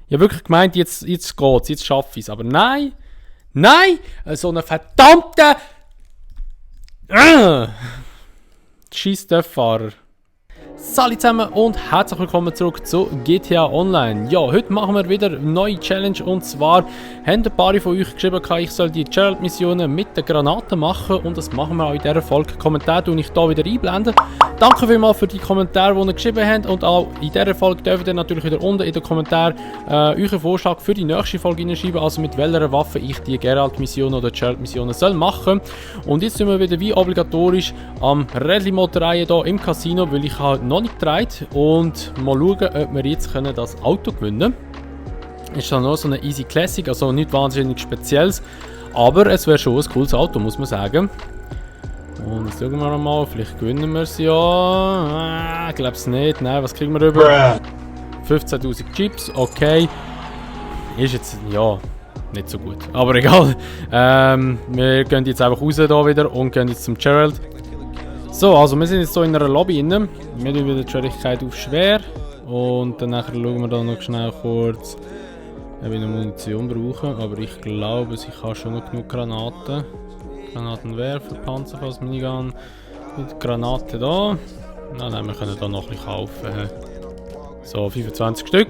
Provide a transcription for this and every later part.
Ich habe wirklich gemeint, jetzt geht's, jetzt schaffe ich es. Aber nein! Nein! So eine verdammte... Scheiß Töpffahrer. Salut zusammen und herzlich willkommen zurück zu GTA Online. Ja, heute machen wir wieder eine neue Challenge und zwar haben ein paar von euch geschrieben, ich soll die Gerald-Missionen mit den Granaten machen und das machen wir auch in dieser Folge. Kommentare tue ich hier wieder einblenden. Danke vielmals für die Kommentare, die ihr geschrieben habt und auch in dieser Folge dürft ihr natürlich wieder unten in den Kommentaren euren Vorschlag für die nächste Folge hineinschreiben, also mit welcher Waffe ich die Gerald-Missionen oder Gerald-Missionen soll machen. Und jetzt sind wir wieder wie obligatorisch am Rädli-Motorreihen hier im Casino, weil ich halt noch nicht gedreht und mal schauen, ob wir jetzt das Auto gewinnen können. Ist dann noch so eine Easy Classic, also nicht wahnsinnig Spezielles, aber es wäre schon ein cooles Auto, muss man sagen. Und jetzt schauen wir mal, vielleicht gewinnen wir es ja. Ich glaube es nicht. Nein, was kriegen wir rüber? 15.000 Chips, okay. Ist jetzt, ja, nicht so gut. Aber egal. Wir gehen jetzt einfach raus da wieder und gehen jetzt zum Gerald. So, also wir sind jetzt hier in einer Lobby drin. Wir tun wieder die Schwierigkeit auf schwer. Und dann schauen wir da noch schnell kurz, ob ich noch Munition brauche. Aber ich glaube, ich habe schon noch genug Granaten. Granatenwerfer, Panzerfass, Minigun. Und Granaten da. Nein, wir können da noch ein bisschen kaufen. So, 25 Stück.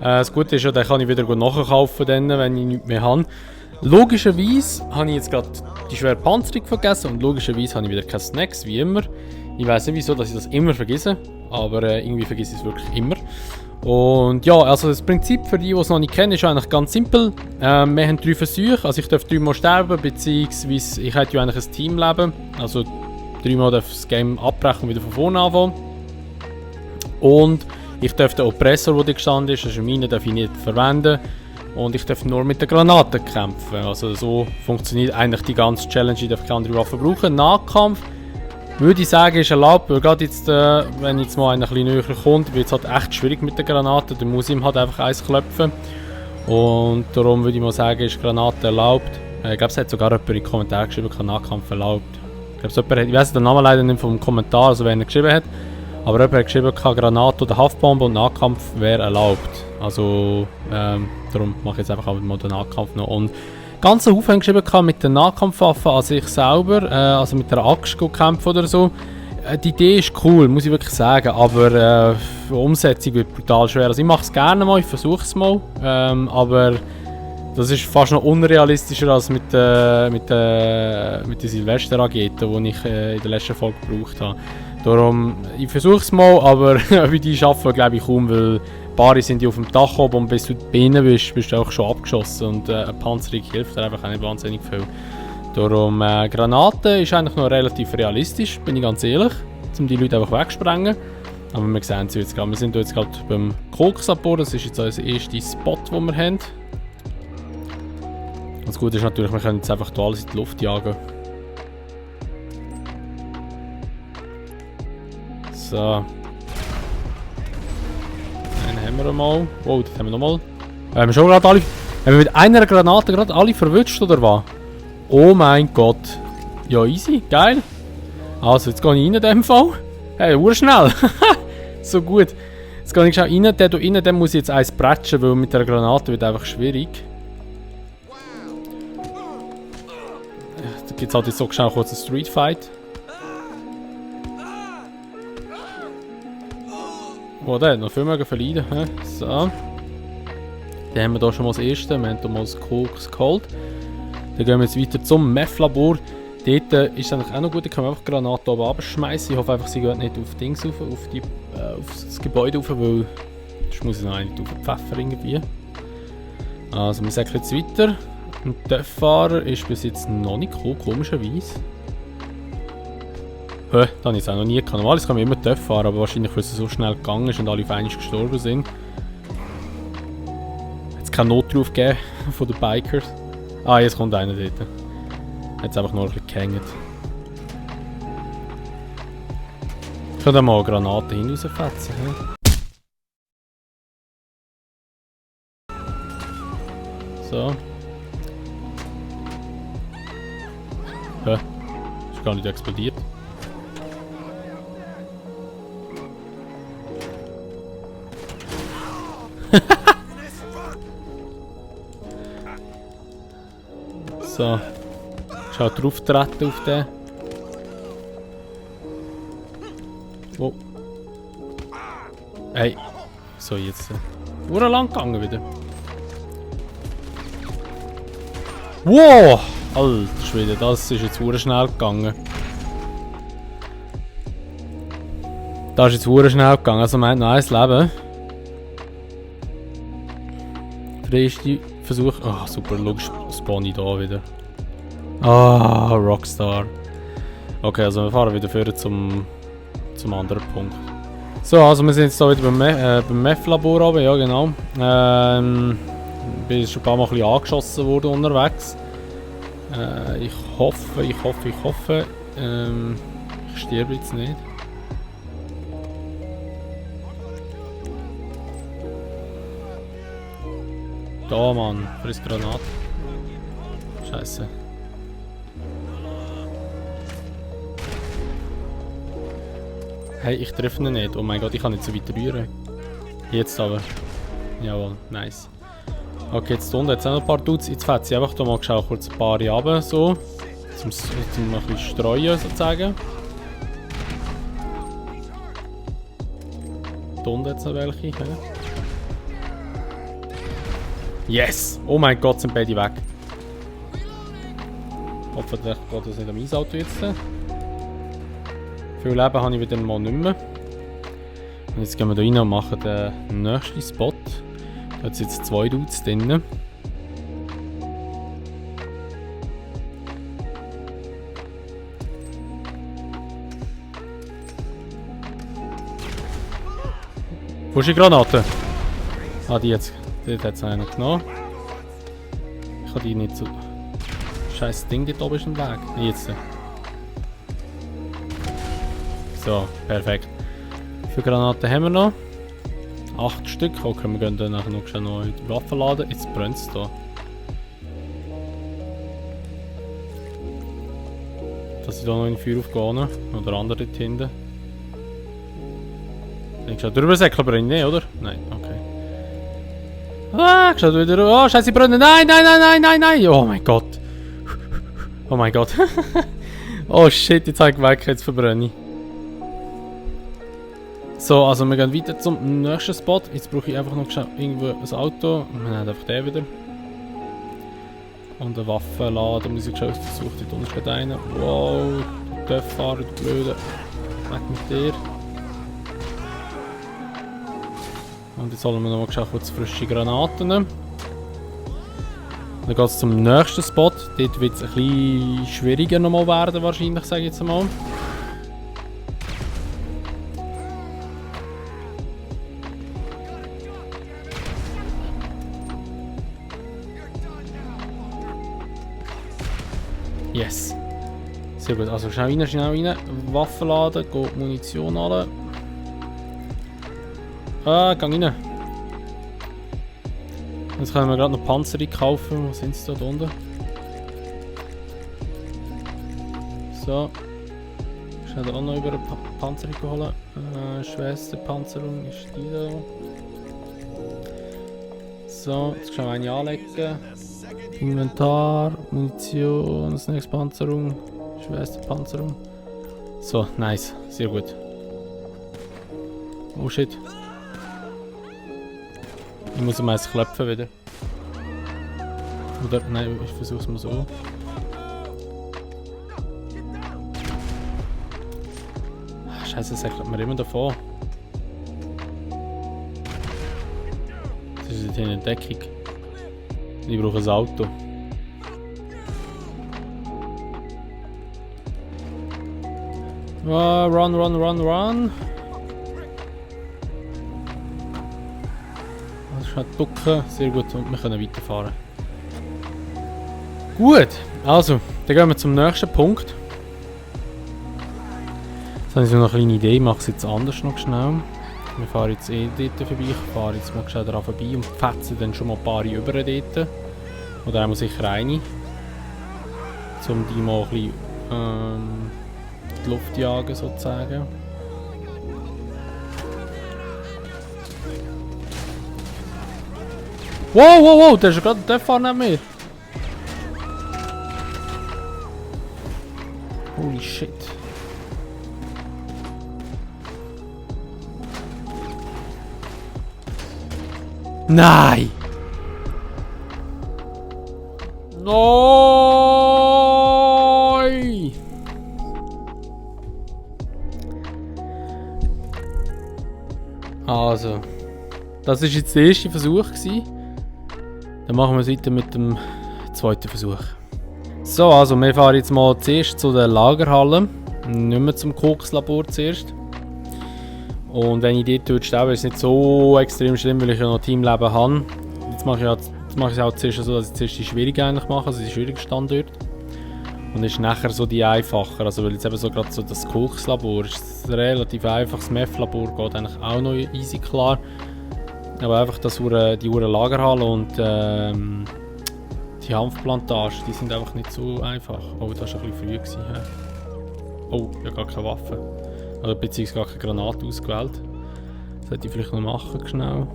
Das Gute ist ja, den kann ich wieder nachkaufen, wenn ich nichts mehr habe. Logischerweise habe ich jetzt gerade die schwere Panzerung vergessen und logischerweise habe ich wieder keine Snacks, wie immer. Ich weiß nicht wieso, dass ich das immer vergesse, aber irgendwie vergesse ich es wirklich immer. Und ja, also das Prinzip für die es noch nicht kennen, ist eigentlich ganz simpel. Wir haben 3 Versuche, also ich darf 3 Mal sterben, beziehungsweise ich hätte ja eigentlich ein Teamleben. Also 3 Mal darf das Game abbrechen und wieder von vorne anfangen. Und ich darf den Oppressor, der gestanden ist, also meine darf ich nicht verwenden. Und ich darf nur mit den Granaten kämpfen. Also so funktioniert eigentlich die ganze Challenge. Ich darf keine andere Waffe brauchen. Nahkampf würde ich sagen ist erlaubt, weil gerade jetzt, wenn jetzt mal einer ein bisschen näher kommt, wird es halt echt schwierig mit den Granaten. Dann muss ich ihm halt einfach eins klopfen. Und darum würde ich mal sagen, ist Granate erlaubt. Ich glaube, es hat sogar jemand in den Kommentaren geschrieben, kein Nahkampf erlaubt. Ich weiß den Namen leider nicht vom Kommentar, also wer ihn geschrieben hat. Aber jemand hat geschrieben, keine Granate oder Haftbombe und Nahkampf wäre erlaubt. Also, darum mache ich jetzt einfach mal den Nahkampf noch. Und ganz Haufen haben geschrieben mit den Nahkampfwaffen, also ich selber, also mit der Axt kämpfen oder so. Die Idee ist cool, muss ich wirklich sagen, aber die Umsetzung wird brutal schwer. Also ich mache es gerne mal, ich versuche es mal, aber das ist fast noch unrealistischer als mit den Silvester-Raketen, die ich in der letzten Folge gebraucht habe. Darum, ich versuche es mal, aber wie die schaffen, glaube ich kaum, weil Paare sind ja auf dem Dach oben und bis du bei ihnen bist du auch schon abgeschossen und eine Panzerung hilft dir einfach auch nicht wahnsinnig viel. Darum, Granaten ist eigentlich noch relativ realistisch, bin ich ganz ehrlich, um die Leute einfach wegzusprengen. Aber wir sehen sie jetzt gerade, wir sind jetzt gerade beim Koksabor, das ist jetzt unser erster Spot, den wir haben. Das Gute ist natürlich, wir können jetzt einfach hier alles in die Luft jagen. So. Einen haben wir mal. Oh, das haben wir nochmal. Haben wir schon gerade alle. Haben wir mit einer Granate gerade alle verwünscht oder was? Oh mein Gott. Ja, easy, geil. Also, jetzt gehe ich rein in dem Fall. Hey, urschnell. So gut. Jetzt gehe ich schon rein. Der da rein, den muss ich jetzt eins bretschen, weil mit der Granate wird einfach schwierig. Da gibt es halt jetzt so schnell kurz einen Street Fight. Oh, der hat noch viel mehr verleiden. So. Dann haben wir hier schon mal das erste. Wir haben hier mal das Koks geholt. Dann gehen wir jetzt weiter zum Meth-Labor. Dort ist es eigentlich auch noch gut. Da können wir einfach Granaten oben abschmeißen. Ich hoffe einfach, sie gehen nicht auf Dings rauf, auf das Gebäude rauf, weil sonst muss ich noch nicht auf den Pfeffer irgendwie. Also wir sagen jetzt weiter. Und der Fahrer ist bis jetzt noch nicht gekommen, komischerweise. Das habe ich jetzt auch noch nie gehabt. Normalerweise kann man immer TÜV fahren, aber wahrscheinlich, weil es so schnell gegangen ist und alle auf einmal gestorben sind. Jetzt keinen Notruf gegeben von den Bikers. Ah, jetzt kommt einer dort. Jetzt einfach nur ein bisschen gehängt. Ich kann da mal Granaten hinausfetzen. So. Ist gar nicht explodiert. So. Schau drauf treten auf den. Wo? Hey. So, jetzt. Ura lang gegangen wieder. Wow! Alter Schwede, das ist jetzt ura schnell gegangen. Das ist jetzt ura schnell gegangen, also man hat noch ein Leben. Der erste Versuch. Ah, super, logisch spawn ich da wieder. Ah, Rockstar. Okay, also wir fahren wieder vor zum anderen Punkt. So, also wir sind jetzt hier wieder beim Meth-Labor runter, ja genau. Bin schon ein paar Mal ein bisschen angeschossen worden unterwegs. Ich hoffe, ich sterbe jetzt nicht. Da, Mann, friss Granate. Scheiße. Hey, ich treffe ihn nicht. Oh mein Gott, ich kann nicht so weit rühren. Jetzt aber. Jawohl, nice. Okay, jetzt unten jetzt auch noch ein paar Dudes. Jetzt fährt sie einfach da mal kurz ein paar runter, so. Zum ein bisschen streuen, sozusagen. Da unten jetzt noch welche. Ja. Yes! Oh mein Gott, sind beide weg. Hoffentlich geht das nicht an mein Auto jetzt. Viel Leben habe ich wieder mal nicht mehr. Und jetzt gehen wir hier rein und machen den nächsten Spot. Da sind jetzt 2 Dudes drin. Wo ist die Granate? Ah, die jetzt. Dort hat es einen genommen. Ich kann die nicht so... Scheiß Ding dort oben ist im Weg. Jetzt. So, perfekt. Wie viele Granaten haben wir noch? 8 Stück. Okay, wir gehen dann nachher noch schnell in die Waffe laden. Jetzt brennt es hier. Dass ich da noch in Feuer aufgehe. Oder andere dort hinten. Ich schaue drüber säckeln, brennt nicht, oder? Nein, okay. Ah, ich schaue wieder. Oh, scheiße, brennen. Nein, nein, nein, nein, nein, nein. Oh mein Gott. Oh mein Gott. Oh shit, jetzt habe ich weg, jetzt verbrenne ich. So, also wir gehen weiter zum nächsten Spot. Jetzt brauche ich einfach noch irgendwo ein Auto. Wir haben einfach den wieder. Und eine Waffe laden, muss ich schauen, versuche dort unten steht einer. Wow, du Fahrer, du Blöde. Weg mit dir. Und jetzt holen wir noch mal kurz frische Granaten. Dann geht es zum nächsten Spot. Dort wird es ein bisschen schwieriger nochmal werden, wahrscheinlich, sage ich jetzt mal. Yes. Sehr gut. Also schnell rein. Waffen laden, geht Munition an. Ah, geh rein. Jetzt können wir gerade noch Panzerung kaufen. Wo sind sie da unten? So. Schnell auch noch über eine Panzerung holen. Schwerste Panzerung ist die da. So, jetzt können wir eine anlegen. Inventar, Munition, das nächste Panzerung. Schwerste Panzerung. So, nice. Sehr gut. Oh shit. Ich muss ihm eins klopfen wieder. Oder, nein, ich versuch's mal so. Scheiße, das sagt mir immer davon. Das ist jetzt hier eine Deckung. Ich brauche ein Auto. Run. Ducken, sehr gut, und wir können weiterfahren. Gut, also, dann gehen wir zum nächsten Punkt. Jetzt habe ich so noch eine kleine Idee, ich mache es jetzt anders noch schnell. Wir fahren jetzt dort vorbei, ich fahre jetzt mal schnell daran vorbei und fetze dann schon mal ein paar über dort. Oder einmal sicher eine. Um die mal ein bisschen die Luft jagen sozusagen. Wow, der ist gerade der Fahrer neben mir. shit. Nein! Nein! Also, das war jetzt der erste Versuch gewesen. Dann machen wir weiter mit dem zweiten Versuch. So, also wir fahren jetzt mal zuerst zu der Lagerhalle. Nicht mehr zum Kokslabor zuerst. Und wenn ich dort sterbe, ist es nicht so extrem schlimm, weil ich ja noch Teamleben habe. Jetzt mache ich es auch zuerst so, dass ich zuerst die schwierige eigentlich mache, also die schwierigen Standorte. Und ist nachher so die einfacher. Also weil jetzt eben so gerade so das Kokslabor ist relativ einfach. Das Meth-Labor geht eigentlich auch noch easy klar. Aber einfach das die Lagerhalle und die Hanfplantage, die sind einfach nicht so einfach. Oh, das war ein bisschen früh gewesen. Oh, ich habe gar keine Waffe. Oder beziehungsweise gar keine Granate ausgewählt. Das sollte ich vielleicht noch machen, schnell.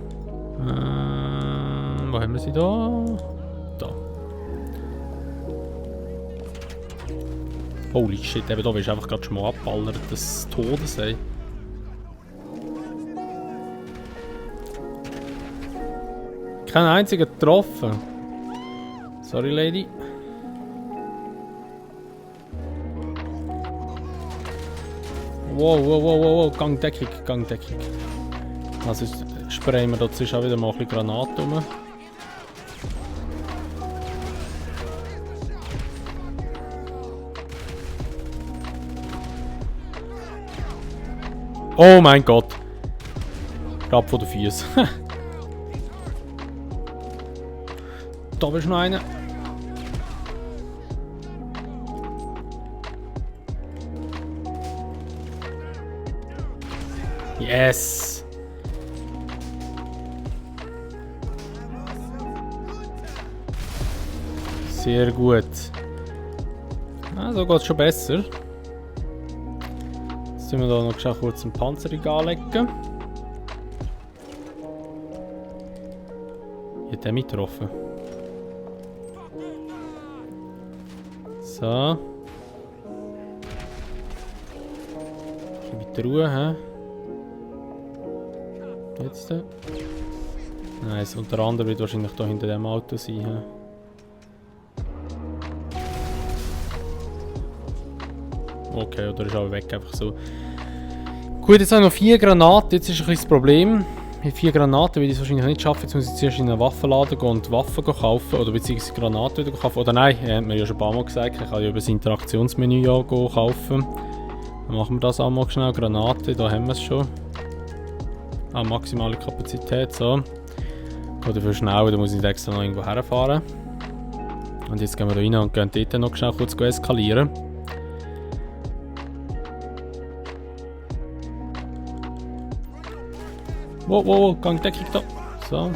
Wo haben wir sie da? Da. Holy shit, eben da bist du einfach gerade schon mal abballert des Todes, ey. Keinen einzigen getroffen. Sorry, Lady. Wow, Gangdeckung. Also sprayen wir dort auch wieder mal ein bisschen Granate rum. Oh mein Gott! Grab von den Füßen. Da bist noch einer. Yes! Sehr gut. Ah, so geht es schon besser. Jetzt tun wir da noch kurz eine Panzerung anlegen. Hier hat er mich getroffen. So. Ein bisschen weiter Ruhe, hä? Jetzt. Nice, und der andere wird wahrscheinlich da hinter dem Auto sein. He? Okay, oder ist auch weg, einfach so. Gut, jetzt habe ich noch 4 Granaten. Jetzt ist ein bisschen das Problem. Mit 4 Granaten werde ich es wahrscheinlich nicht schaffen. Jetzt muss ich zuerst in einen Waffenladen gehen und Waffen kaufen. Oder beziehungsweise Granaten wieder kaufen. Oder nein, hat mir ja schon ein paar Mal gesagt, ich kann ja über das Interaktionsmenü ja kaufen. Dann machen wir das auch mal schnell. Granate, da haben wir es schon. Ah, maximale Kapazität, so. Geht dafür schnell, da muss ich nicht extra noch irgendwo herfahren. Und jetzt gehen wir da rein und gehen dort noch schnell kurz eskalieren. Wow, Gangdeckung da. So.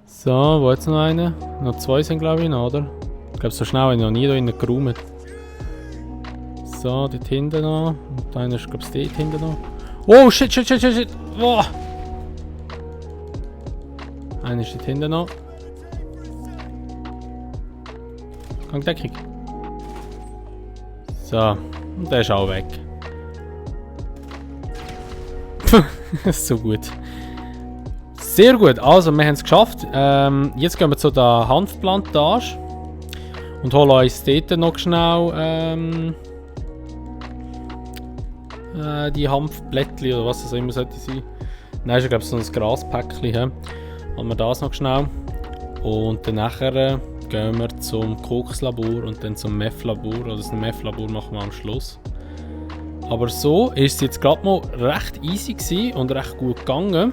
So, wo jetzt noch einer? Noch 2 sind glaube ich noch, oder? Ich glaube so schnell habe ich noch nie da innen geräumt. So, dort hinten noch. Und einer ist glaube ich dort hinten noch. Oh shit! Wow. Einer ist dort hinten noch. Gangdeckung. So, und der ist auch weg. So gut. Sehr gut, also wir haben es geschafft. Jetzt gehen wir zu der Hanfplantage und holen uns dort noch schnell die Hanfblättchen oder was das immer sollte sein. Nein, ist glaube ich so ein Graspäckchen. Holen wir das noch schnell. Und dann nachher gehen wir zum Kokslabor und dann zum Meth-Labor. Oder das Meth-Labor machen wir am Schluss. Aber so ist es jetzt gerade mal recht easy gewesen und recht gut gegangen.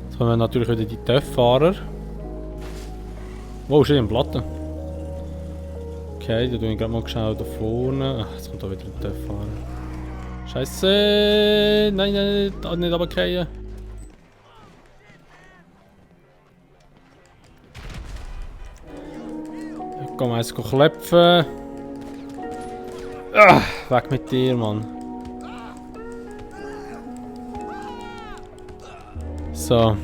Jetzt haben wir natürlich wieder die TÜV-Fahrer. Wow, schön im Platten. Okay, da tue ich gerade mal schnell da vorne. Ach, jetzt kommt da wieder ein Töff fahren. Scheiße! Nein, nein, nein, nicht runterfallen. Gehen wir eins klopfen. Ah, weg mit dir, Mann. So.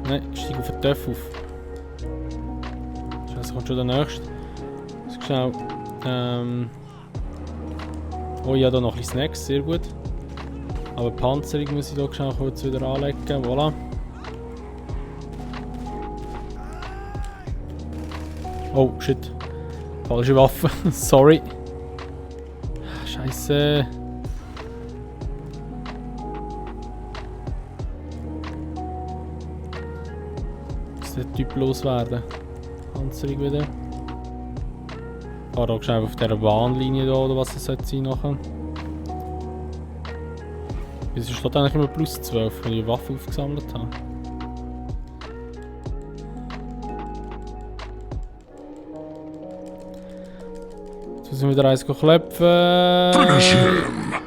Nein, steig auf den Töff auf. Scheiße, kommt schon der nächste. Schnell. Oh ja, da noch ein bisschen Snacks, sehr gut. Aber Panzerung muss ich da schnell kurz wieder anlegen. Voilà. Oh shit. Falsche Waffe. Sorry. Scheiße. Muss der Typ loswerden. Panzerung wieder. Da schnell auf dieser Bahnlinie da, oder was das sollte sein nachher. Wieso steht eigentlich immer plus 12, wenn ich eine Waffe aufgesammelt habe? Jetzt müssen wir wieder eins klopfen.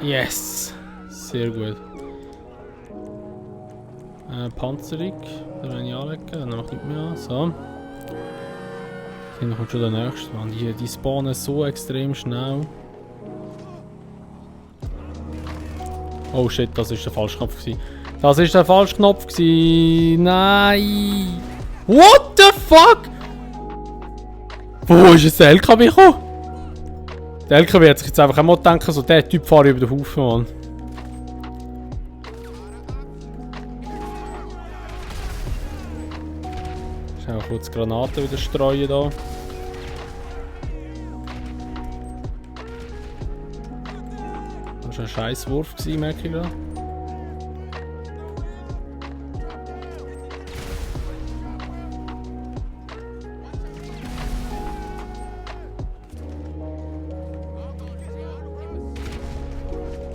Yes! Sehr gut. Panzerung, da kann ich anlegen, dann mache ich nicht mehr an. So. Dann kommt schon der nächste. Mann, die spawnen so extrem schnell. Oh shit, das ist der falsche Knopf gewesen. Das ist der falsche Knopf gewesen. Nein! What the fuck? Wo ist jetzt der LKW gekommen? Der LKW hat sich jetzt einfach einmal gedacht, so der Typ fahrt über den Haufen, Mann. Schnell kurz Granaten wieder streuen da. Das war ein scheiß Wurf, merke ich gerade.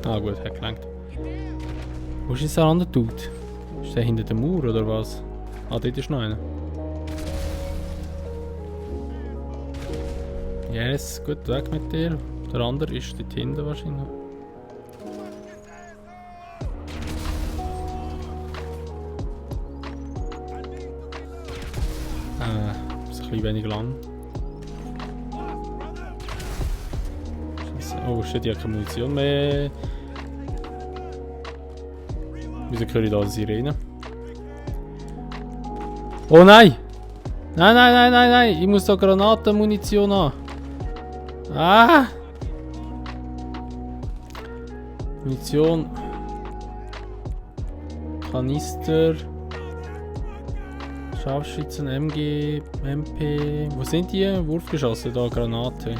Ah gut, hat gelangt. Wo ist jetzt der andere Dude? Ist der hinter dem Mauer oder was? Ah, dort ist noch einer. Yes, gut, weg mit dir. Der andere ist dort hinten wahrscheinlich. Ist ein bisschen wenig lang. Scheiße. Oh shit, ich habe keine Munition mehr. Wieso höre ich da eine Sirene? Oh nein! Nein, nein, nein, nein, nein! Ich muss da Granatenmunition haben. Ah! Munition. Kanister. Scharfschützen, MG, MP. Wo sind die? Wurfgeschosse, da Granate.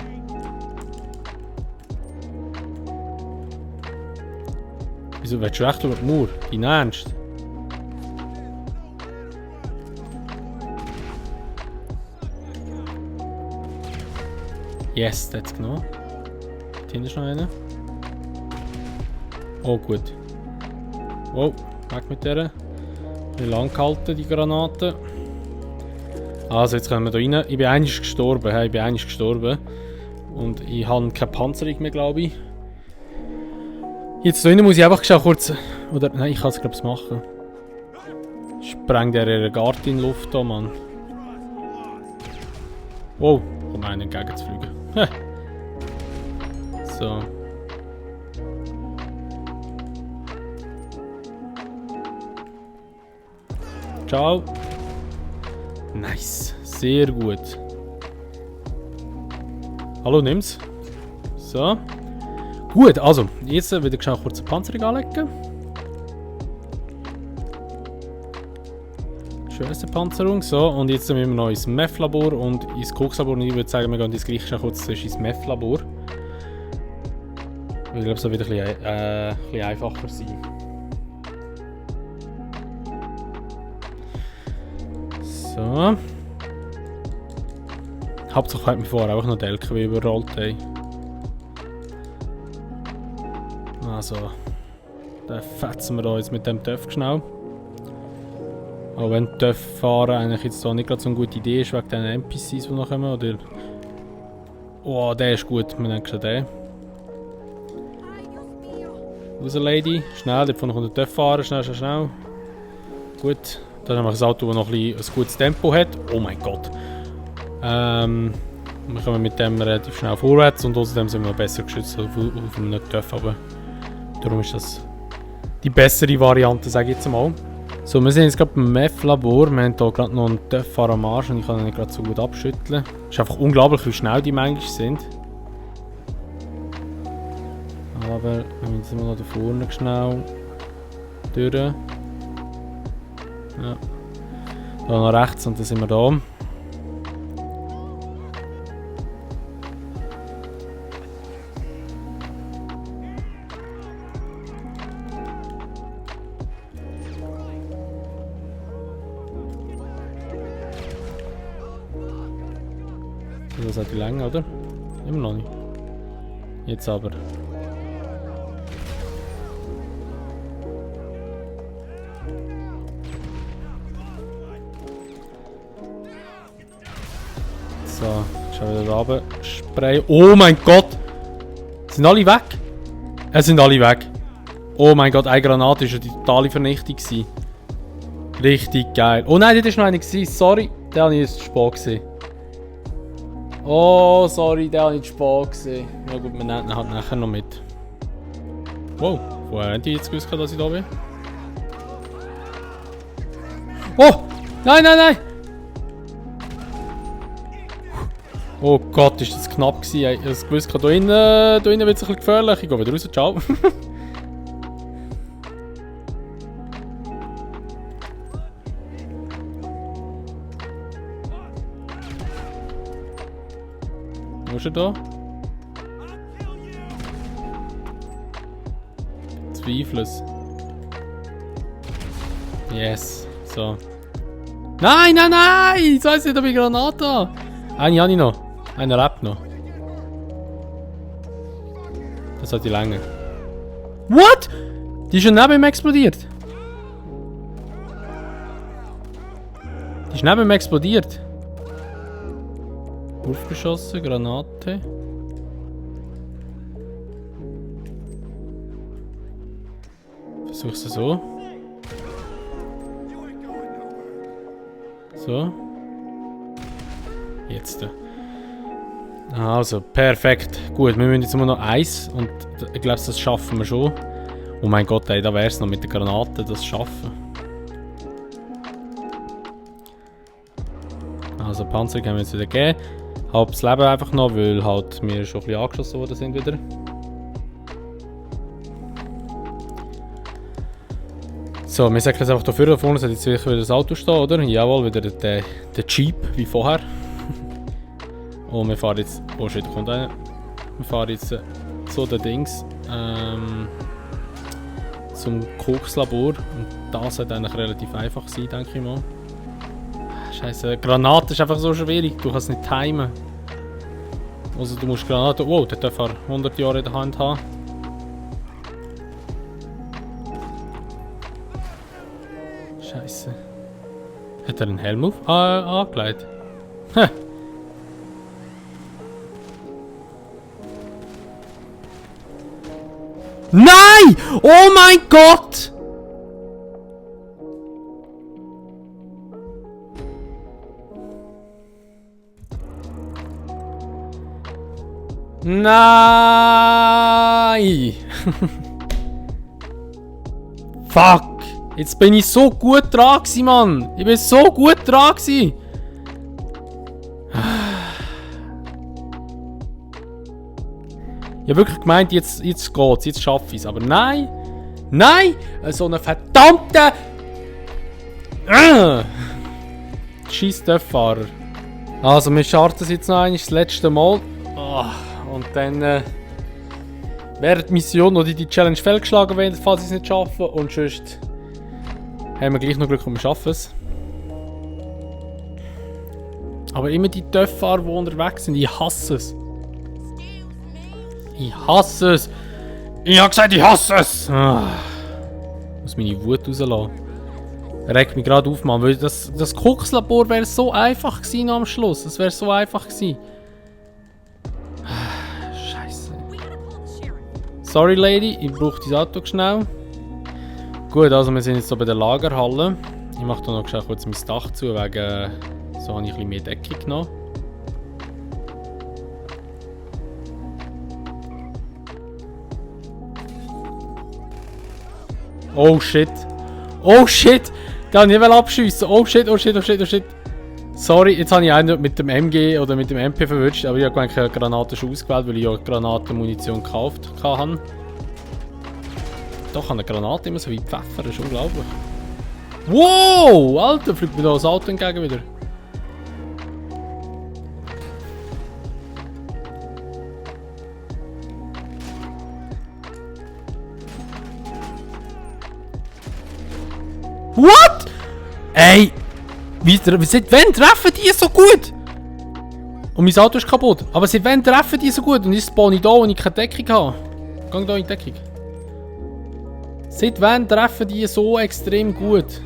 Wieso willst du echt über die Mauer? Dein Ernst? Yes, das genommen. Da hinten ist noch einer. Oh gut. Wow, weg mit der. Wie lang gehalten, die Granaten. Also jetzt kommen wir da rein. Ich bin eigentlich gestorben. Hey, ich bin eigentlich gestorben. Und ich habe keine Panzerung mehr, glaube ich. Jetzt da rein muss ich einfach kurz... Oder nein, ich kann es glaube ich machen. Spreng der Garten in die Luft da, Mann. Wow, um einen entgegenzufliegen. So. Ciao. Nice. Sehr gut. Hallo, nimm's. So. Gut, also, jetzt wieder schnell kurz eine Panzerung anlegen. Schönste Panzerung. So, und jetzt müssen wir noch ins Meth-Labor und ins Kokslabor. Und ich würde sagen, wir gehen das gleich schnell kurz ins Meth-Labor. Ich glaube, es soll wieder ein bisschen einfacher sein. So. Hauptsache hat mich vorher auch noch der LKW überrollt. Ey. Also, den fetzen wir da jetzt mit dem Töff schnell. Auch wenn TÜV fahren eigentlich jetzt so nicht gerade so eine gute Idee ist, wegen den NPCs, die noch kommen, oder... Oh, der ist gut, wir nehmen schon den. Raus, Lady. Schnell, dort noch den TÜV fahren, schnell, schnell, schnell. Gut. Das ist einfach ein Auto, das noch ein gutes Tempo hat. Oh mein Gott. Wir kommen mit dem relativ schnell vorwärts und außerdem sind wir noch besser geschützt auf einem TÜV. Aber darum ist das die bessere Variante, sage ich jetzt mal. So, wir sind jetzt gerade beim MEF-Labor. Wir haben hier gerade noch einen TÜV-Fahrer am Arsch und ich kann ihn nicht gerade so gut abschütteln. Es ist einfach unglaublich, wie schnell die manchmal sind. Aber wir müssen jetzt immer noch da vorne schnell durch. Ja. Da nach rechts und dann sind wir da. Das hat die Länge, oder? Immer noch nicht. Jetzt aber. So, schauen wir wieder runter. Spray. Oh mein Gott! Sind alle weg? Es sind alle weg. Oh mein Gott, eine Granate war eine totale Vernichtung. Richtig geil. Oh nein, das war noch eine. Sorry, der war nicht zu spät gesehen. Oh, sorry, der war nicht zu spät gesehen. Ja gut, wir nehmen ihn halt nachher noch mit. Wow, woher haben die jetzt gewusst, dass ich da bin? Oh! Nein, nein, nein! Oh Gott, ist das knapp gewesen. Ich habe gewusst, da innen wird es ein bisschen gefährlich. Ich gehe wieder raus, ciao. Wo ist er da? Zweifles. Yes. So. Nein, nein, nein! Jetzt weiss ich nicht, ob ich Granate habe. Eine habe ich noch. Einer lebt noch. Das hat die Länge. What? Die ist schon neben ihm explodiert. Die ist neben ihm explodiert. Wurfgeschosse, Granate. Versuch's so. So. Jetzt. Also, perfekt. Gut, wir müssen jetzt nur noch eins und ich glaube, das schaffen wir schon. Oh mein Gott, ey, da wäre es noch mit der Granate, das schaffen. Also, Panzer können wir jetzt wieder geben. Halbes Leben einfach noch, weil halt wir schon ein bisschen angeschossen worden sind wieder. So, wir sagen jetzt einfach hier vorne, vorne sollte jetzt wieder das Auto stehen, oder? Jawohl, wieder der Jeep wie vorher. Und wir fahren jetzt. Oh shit, da kommt einer. Wir fahren jetzt so den Dings zum Kokslabor. Und das sollte eigentlich relativ einfach sein, denke ich mal. Scheiße, Granate ist einfach so schwierig, du kannst nicht timen. Also du musst Granate. Wow, der darf 100 Jahre in der Hand haben. Scheiße. Hat er einen Helm auf? Angelegt? Hä? Nein! Oh mein Gott! Nein! Fuck! Jetzt bin ich so gut dran gewesen, Mann! Ich bin so gut dran gewesen! Ich habe wirklich gemeint, jetzt geht's, jetzt schaffe ich es. Aber nein! Nein! So eine verdammte... Scheiß TÜV-Fahrer. Also, wir starten es jetzt noch einmal das letzte Mal. Oh, und dann wäre die Mission oder die Challenge fehlgeschlagen werden, falls ich es nicht schaffe. Und sonst haben wir gleich noch Glück und wir schaffen es. Aber immer die TÜV-Fahrer, die unterwegs sind, ich hasse es. Ich hasse es! Ich habe gesagt, ich hasse es! Ich muss meine Wut rauslassen. Regt mich gerade auf, Mann, weil das Kokslabor wäre so einfach gewesen am Schluss. Es wäre so einfach gewesen. Scheiße. Sorry, Lady, ich brauche dein Auto schnell. Gut, also wir sind jetzt hier bei der Lagerhalle. Ich mache da noch schnell kurz mein Dach zu, wegen so habe ich ein bisschen mehr Deckung genommen. Oh shit. Oh shit! Da habe ich nicht abschiessen. Oh shit, oh shit, oh shit, oh shit. Sorry, jetzt habe ich einen mit dem MG oder mit dem MP verwünscht, aber ich habe eigentlich eine Granate schon ausgewählt, weil ich ja Granatenmunition gekauft habe. Doch, eine Granate immer so wie Pfeffer, das ist unglaublich. Wow! Alter, fliegt mir da das Auto entgegen wieder. What? Ey! Seit wann treffen die so gut? Und mein Auto ist kaputt. Aber seit wann treffen die so gut? Und ich spawne da, wo ich keine Deckung habe. Gang da in die Deckung. Seit wann treffen die so extrem gut?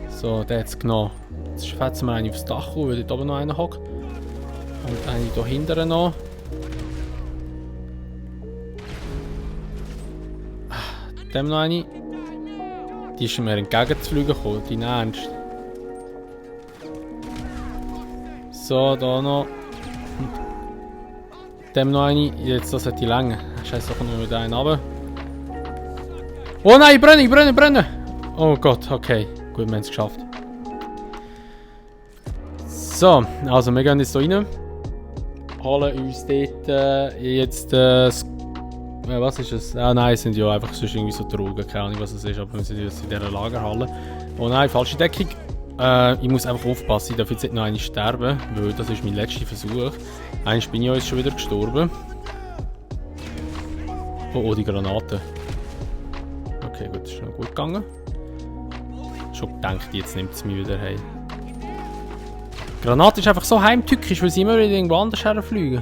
So, der hat es genommen. Jetzt fetzen wir einen aufs Dach, weil dort oben noch einer hockt. Und einen hier hinten noch. Dem noch eine. Die ist mir entgegenzufliegen gekommen, dein Ernst. So, da noch. Dem noch eine. Jetzt das hat die Länge. Scheiße, da kommt noch mit einen runter. Oh nein, ich brenne, ich brenne, ich brenne! Oh Gott, okay. Gut, wir haben es geschafft. So, also wir gehen jetzt hier rein. Holen uns dort jetzt was ist es? Ah nein, es sind ja einfach sonst irgendwie so Drogen, keine Ahnung was es ist, aber wir sind jetzt in dieser Lagerhalle. Oh nein, falsche Deckung. Ich muss einfach aufpassen, ich darf jetzt nicht noch einmal sterben, weil das ist mein letzter Versuch. Einmal bin ich ja jetzt schon wieder gestorben. Oh, die Granate. Okay, gut, das ist noch gut gegangen. Schon gedacht, jetzt nimmt es mich wieder heim. Die Granate ist einfach so heimtückisch, weil sie immer wieder irgendwo anders herfliegen.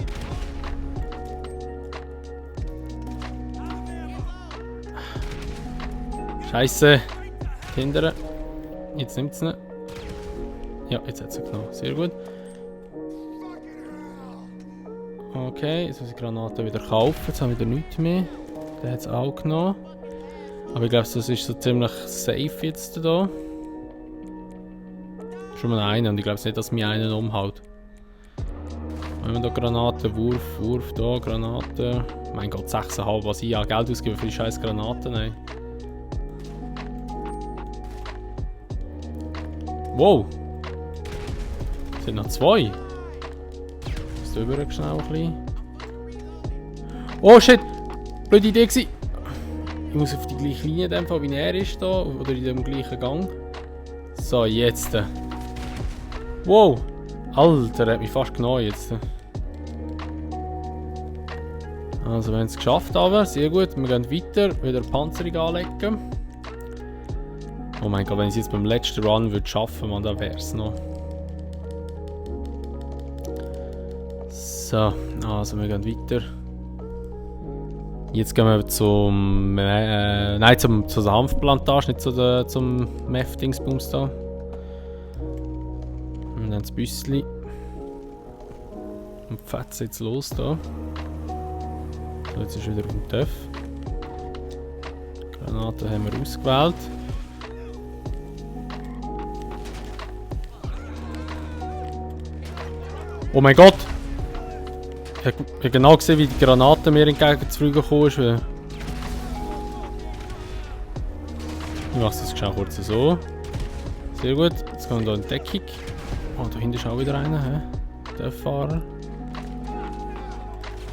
Scheiße. Hindern. Jetzt nimmt es nicht. Ja, jetzt hat es genommen. Sehr gut. Okay, jetzt muss ich die Granate wieder kaufen. Jetzt haben wir wieder nichts mehr. Der hat es auch genommen. Aber ich glaube, das ist so ziemlich safe jetzt hier. Schon mal einen und ich glaube nicht, dass mir einen umhaut. Wenn wir da Granaten, Wurf, da, Granaten. Mein Gott, 6,5, was ich an Geld ausgebe für die scheiß Granaten, ey. Wow! Es sind noch 2. Ist da rüber schnell ein bisschen. Oh shit! Blöde Idee gewesen. Ich muss auf die gleiche Linie dämpfen, wie er ist da, oder in dem gleichen Gang. So, jetzt. Wow! Alter, er hat mich fast genommen jetzt. Also, wir haben es geschafft, aber sehr gut. Wir gehen weiter, wieder Panzerung anlegen. Oh mein Gott, wenn ich es jetzt beim letzten Run würde schaffen, man, dann wäre es noch. So, also wir gehen weiter. Jetzt gehen wir zum nein, zur Hanfplantage, nicht zum Meth-Dingsbums da. Und dann das Büssli. Und fetzen jetzt los da. So, jetzt ist wieder auf dem Töff. Granate haben wir ausgewählt. Oh mein Gott! Ich habe genau gesehen, wie die Granate mir entgegengeflogen ist. Ich mache das schnell kurz so. Sehr gut. Jetzt kommen wir hier in die Deckung. Oh, da hinten ist auch wieder einer. Der Fahrer.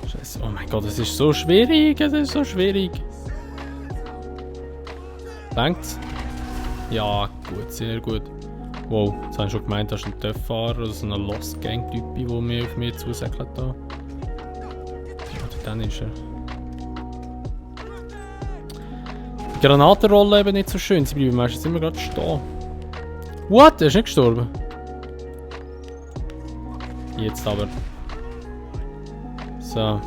Scheiße. Oh mein Gott, es ist so schwierig. Es ist so schwierig. Längt's? Ja, gut, sehr gut. Wow, jetzt habe ich schon gemeint, das ist ein Töpffahrer oder so ein Lost Gang-Typi, der mir auf mich zusäckelt da. Oder dann ist er. Die Granatenrolle eben nicht so schön, sie bleiben meistens immer gerade stehen. What? Er ist nicht gestorben? Jetzt aber. So.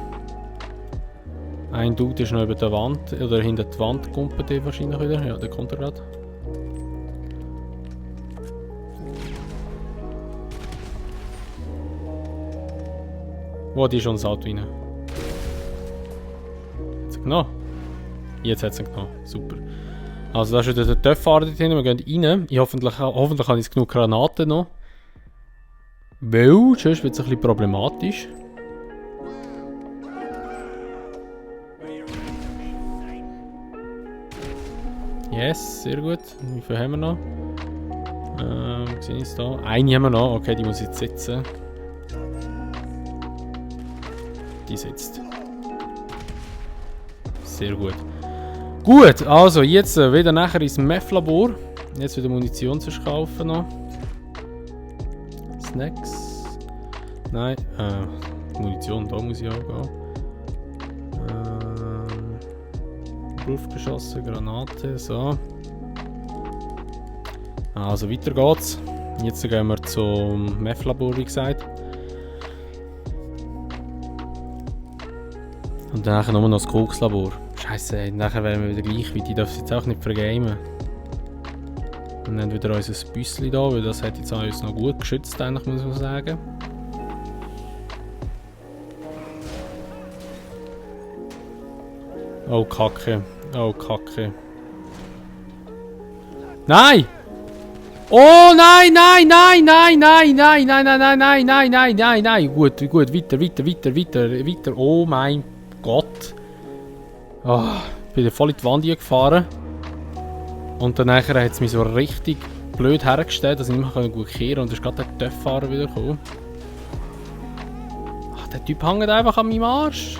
Ein Dude ist noch über der Wand, oder hinter die Wand kumpelt der wahrscheinlich wieder. Ja, der kommt er gerade. Wo, die ist schon ins Auto rein. Hat sie genommen? Jetzt hat sie genommen. Super. Also da ist wieder der Töpffahrer dort hinten. Wir gehen rein. Hoffentlich habe ich jetzt genug Granaten noch. Weil, sonst wird es ein bisschen problematisch. Yes, sehr gut. Wie viel haben wir noch? Sehe ich es da? Eine haben wir noch. Okay, die muss ich jetzt setzen. Die sitzt. Sehr gut. Gut, also jetzt wieder nachher ins Meth-Labor. Jetzt wieder Munition zu kaufen noch. Snacks. Nein, Munition, da muss ich auch gehen. Luftgeschosse, Granate, so. Also weiter geht's. Jetzt gehen wir zum Meth-Labor, wie gesagt. Und dann nur noch das Kokslabor. Scheiße, nachher wären wir wieder gleich weit. Ich darf es jetzt auch nicht vergamen. Und dann wieder unser Büsschen da, weil das hat jetzt uns noch gut geschützt, eigentlich, muss man sagen. Oh Kacke. Oh Kacke. Nein! Oh nein, nein, nein, nein, nein, nein, nein, nein, nein, nein, nein, nein, nein, nein. Gut, gut, weiter, weiter, weiter, weiter, weiter. Oh mein Gott. Oh, ich bin voll in die Wand gefahren. Und dann hat es mich so richtig blöd hergestellt, dass ich nicht mehr gut kehren konnte. Und da ist gerade der Töpffahrer wieder gekommen. Ach, der Typ hängt einfach an meinem Arsch.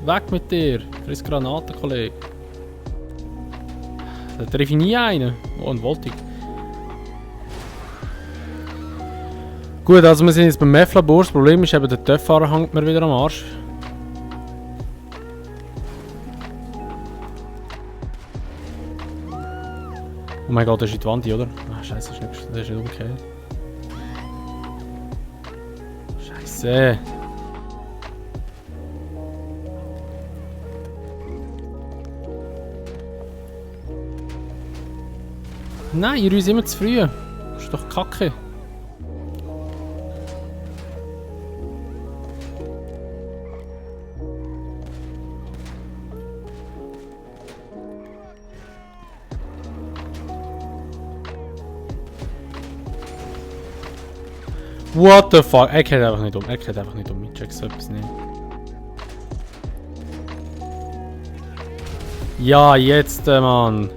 Weg mit dir. Friss Granaten, Kollege. Da treffe ich nie einen. Oh, ein Voltig. Gut, also wir sind jetzt beim Meth-Labor. Das Problem ist eben, der Töpffahrer hängt mir wieder am Arsch. Oh mein Gott, das ist in die Wand, oder? Ah, scheiße, das ist nicht okay. Scheiße. Nein, ihr uns immer zu früh. Das ist doch Kacke. What the fuck? Er geht einfach nicht um. Er geht einfach nicht um. Ich check so etwas nicht. Ja, jetzt, Mann.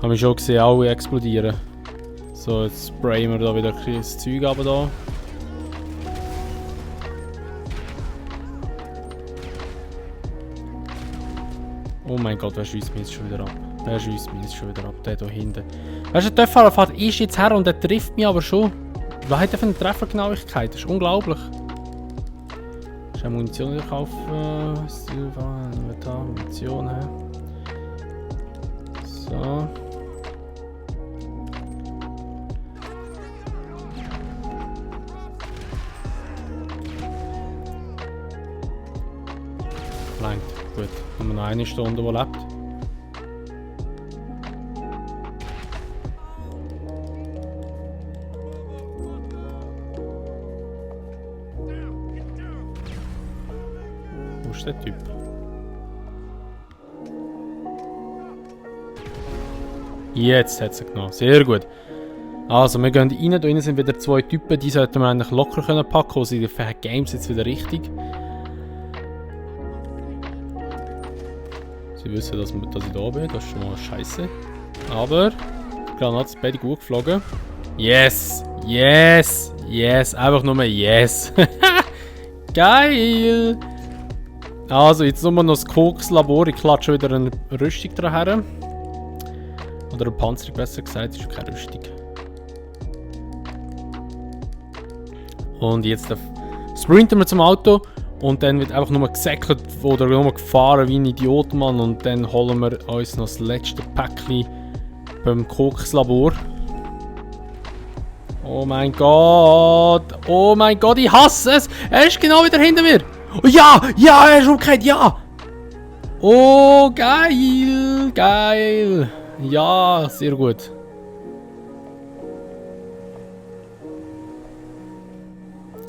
Habe ich schon gesehen, alle explodieren. So, jetzt sprayen wir da wieder ein das Zeug ab da. Oh mein Gott, wer schießt mich jetzt schon wieder ab? Wer schießt mich jetzt schon wieder ab? Der da hinten. Weißt du, der Töpffahrer fährt ist jetzt her und der trifft mich aber schon. Was hat der für eine Treffergenauigkeit? Das ist unglaublich. Ich habe Munition wieder kaufen. Munition her. So. Langt. Gut. Haben wir noch eine Stunde, die lebt. Wo ist der Typ? Jetzt hat sie genommen. Sehr gut. Also, wir gehen rein. Da drinnen sind wieder zwei Typen. Die sollten wir eigentlich locker packen können. Also in den Fat Games jetzt wieder richtig. Sie wissen, dass ich da bin. Das ist schon mal scheiße. Aber die Granate ist beide gut geflogen. Yes! Yes! Yes! Einfach nur yes! Geil! Also, jetzt nur noch das Kokslabor. Ich klatsche wieder eine Rüstung daher. Oder eine Panzerung, besser gesagt. Das ist keine Rüstung. Und jetzt sprinten wir zum Auto. Und dann wird einfach nur gesäckelt oder nur gefahren wie ein Idiot, Mann. Und dann holen wir uns noch das letzte Päckchen beim Kokslabor. Oh mein Gott! Oh mein Gott, ich hasse es! Er ist genau wieder hinter mir! Oh, ja! Ja, er ist umgekehrt, ja! Oh, geil! Geil! Ja, sehr gut.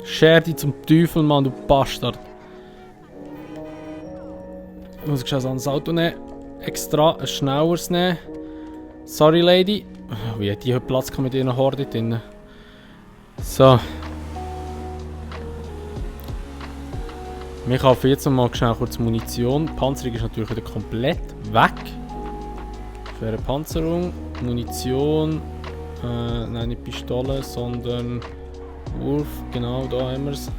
Scher dich zum Teufel, Mann, du Bastard. Ich muss schnell ein Auto nehmen. Extra ein schnelleres nehmen. Sorry, Lady. Wie hat die heute Platz mit ihren Horde drin? So. Wir kaufen jetzt mal schnell kurz Munition. Die Panzerung ist natürlich wieder komplett weg. Für eine Panzerung. Munition. Nein, nicht Pistole, sondern Wurf. Genau, da haben wir es.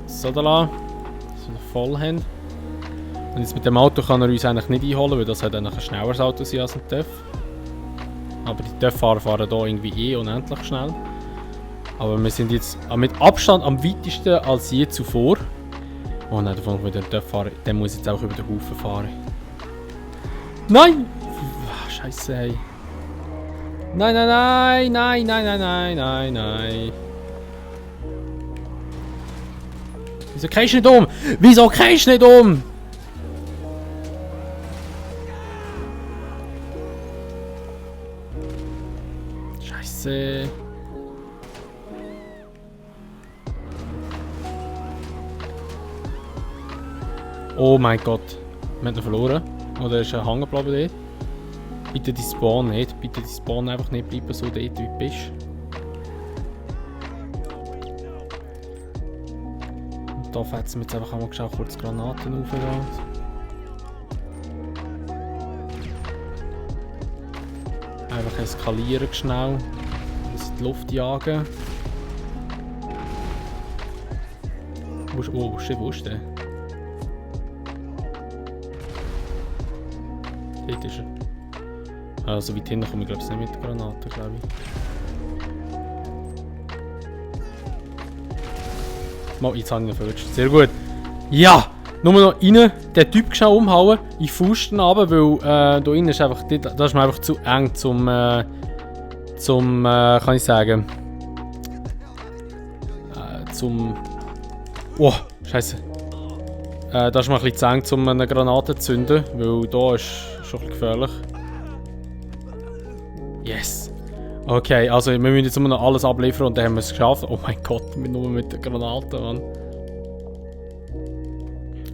So da lassen. So eine Vollhand. Und jetzt mit dem Auto kann er uns eigentlich nicht einholen, weil das halt eigentlich ein schnelleres Auto sein als ein TÜV. Aber die TÜV-Fahrer fahren hier irgendwie unendlich schnell. Aber wir sind jetzt mit Abstand am weitesten als je zuvor. Oh nein, davon mit dem TÜV-Fahrer, der muss jetzt auch über den Haufen fahren. Nein! Scheiße, hey. Nein, nein, nein, nein, nein, nein, nein, nein, nein. Wieso kehrst du nicht um? Wieso kehrst du nicht um? Scheiße. Oh mein Gott. Wir haben ihn verloren. Oder ist er hängen geblieben dort? Bitte die Spawn nicht. Bitte die Spawn einfach nicht bleiben so dort, wie du bist. Und da fetzen wir jetzt einfach einmal kurz Granaten auf. Einfach eskalieren schnell. Das in die Luft jagen. Oh shit, wo ist der? Dort ist er. Also weit hinten komme ich glaube ich nicht mit der Granate, glaube ich. Mal, jetzt habe ich ihn verwünscht. Sehr gut. Ja! Nur noch rein, den Typ schnell umhauen, in Fusten runter, weil da innen ist einfach, das ist mir einfach zu eng zum kann ich sagen, oh, Scheiße. Das ist mir ein bisschen zu eng, um eine Granate zu zünden, weil da ist schon ein bisschen gefährlich. Yes. Okay, also wir müssen jetzt immer noch alles abliefern und dann haben wir es geschafft. Oh mein Gott, nur mit der Granate, Mann.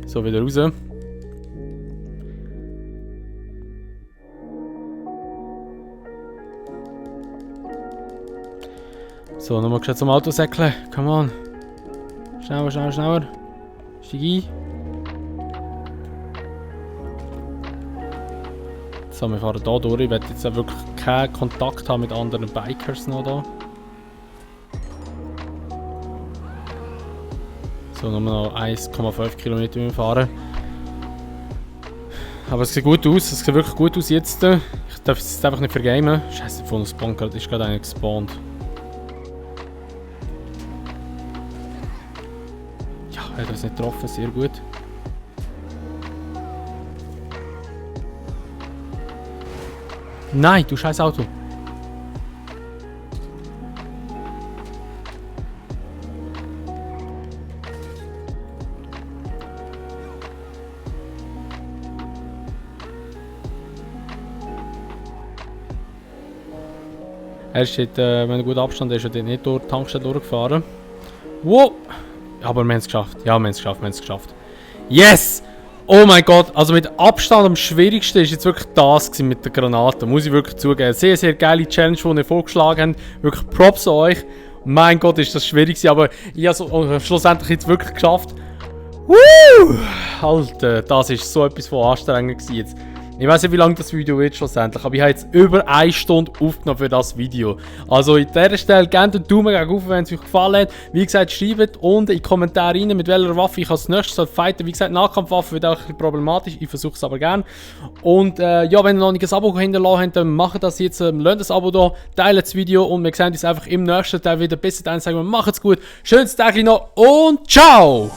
So, wieder raus. So, nochmal schnell zum Auto säckeln. Come on. Schneller, schneller, schneller. Steig ein. So, wir fahren hier durch. Ich werde jetzt auch wirklich keinen Kontakt haben mit anderen Bikers noch da. So, nur noch 1,5 Kilometer fahren. Aber es sieht gut aus, es sieht wirklich gut aus jetzt. Ich darf es jetzt einfach nicht vergamen. Scheiße, von uns Spawn ist gerade einer gespawnt. Ja, er hat uns nicht getroffen, sehr gut. Nein, du scheiß Auto. Er ist jetzt, wenn er gut Abstand ist, er nicht durch die Tankstelle durchgefahren. Wow! Aber wir haben es geschafft. Ja, wir haben es geschafft, wir haben es geschafft. Yes! Oh mein Gott, also mit Abstand am schwierigsten ist jetzt wirklich das mit der Granate. Muss ich wirklich zugeben. Sehr, sehr geile Challenge, die ihr vorgeschlagen habt. Wirklich Props an euch. Mein Gott, ist das schwierig gewesen, aber ich habe es schlussendlich jetzt wirklich geschafft. Woo! Alter, das ist so etwas von anstrengend gewesen jetzt. Ich weiß nicht, wie lange das Video wird schlussendlich, aber ich habe jetzt über 1 Stunde aufgenommen für das Video. Also an dieser Stelle gerne den Daumen hoch, wenn es euch gefallen hat. Wie gesagt, schreibt unten in die Kommentare rein, mit welcher Waffe ich als nächstes fighten. Wie gesagt, Nahkampfwaffe wird auch ein bisschen problematisch, ich versuche es aber gerne. Und ja, wenn ihr noch nicht ein Abo hinterlassen habt, dann macht das jetzt, lasst das Abo da, teilt das Video und wir sehen uns einfach im nächsten Teil wieder. Bis dahin sagen wir, macht's gut, schönes Tag noch und ciao!